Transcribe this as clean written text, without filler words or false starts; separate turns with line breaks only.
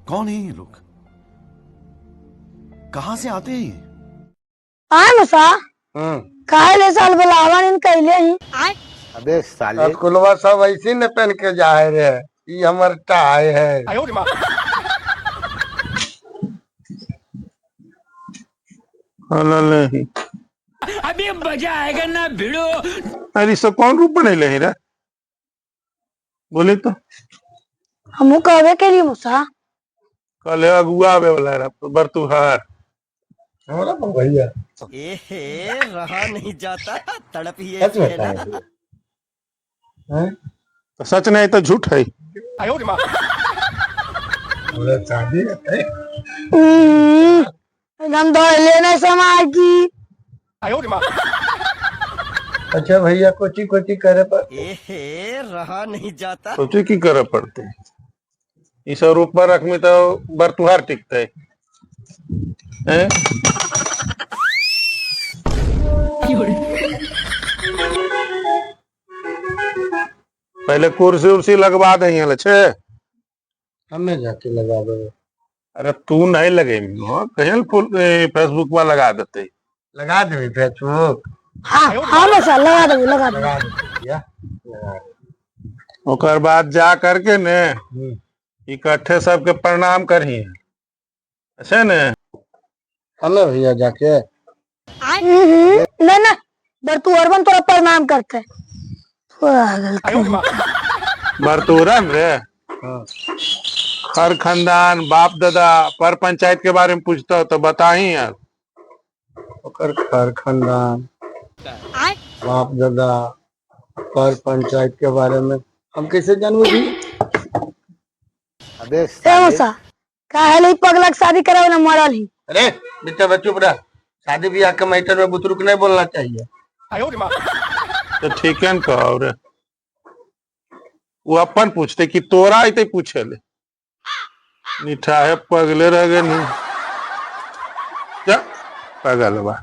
कौन है ये लोग, कहां से आते हैं ये?
आय मसा काहे ले साल बुलावा इन कैले ही।
अबे साले,
स्कूलवा सब ऐसे न पहन के जाए रे, ई हमर टाई है।
नहीं
अभी मजा आएगा ना भिड़ो।
अरे सब कौन रूप बनैले है रे, बोले तो।
हमू कहबे के लिए मसा।
कल अगुआ आवे वाला है बरतुहार।
हमरा पर भैया
एहे, रहा नहीं जाता, तड़प ही
सच
ऐसी
में
है ना।
टाई है। हैं?
तो सच नहीं तो झूठ है।
हमरा शादी है।
एकदम धोले नहीं समाज की।
अच्छा भैया कोची कोची करे पर।
एहे, रहा नहीं जाता।
सोचे की करे पड़ते, ई सब रूप पर रखमी तो बरतुहार टिकते हैं। पहले कुर्सी उर्सी लगवा दही छे।
हमें जाके लगा दो।
अरे तू नहीं लगे कहीं फुल फेसबुक पर लगा देते।
लगा देबी फेसबुक।
हाँ हाँ मसा लगा देबो लगा देबो।
लगा देबी भैया लगा देबी।
ओकर बाद जा करके ने इकट्ठे सबके प्रणाम करही, अच्छा ने।
हमें भैया जाके।
ना ना बरतुहरबन तोरा प्रणाम करते। पागल।
बरतुरन रे।
हाँ।
खर खानदान बाप दादा पर पंचायत के बारे में पूछता तो बता ही यार।
ओकर खर खानदान बाप दादा पर पंचायत के बारे में हम कैसे जानबे भी?
अबे
ए
साले,
मसा काहे ले पगला के शादी करावे ना मरल ही।
अरे बेटा बच्चों रह, शादी ब्याह के मैटर में बुजुर्ग नहीं बोलना चाहिए।
तो ठीक है न कहो रे, वो अपन पूछते कि तोरा अते पूछे ले, निठा है पगले रह गए नहीं जा पगल बा।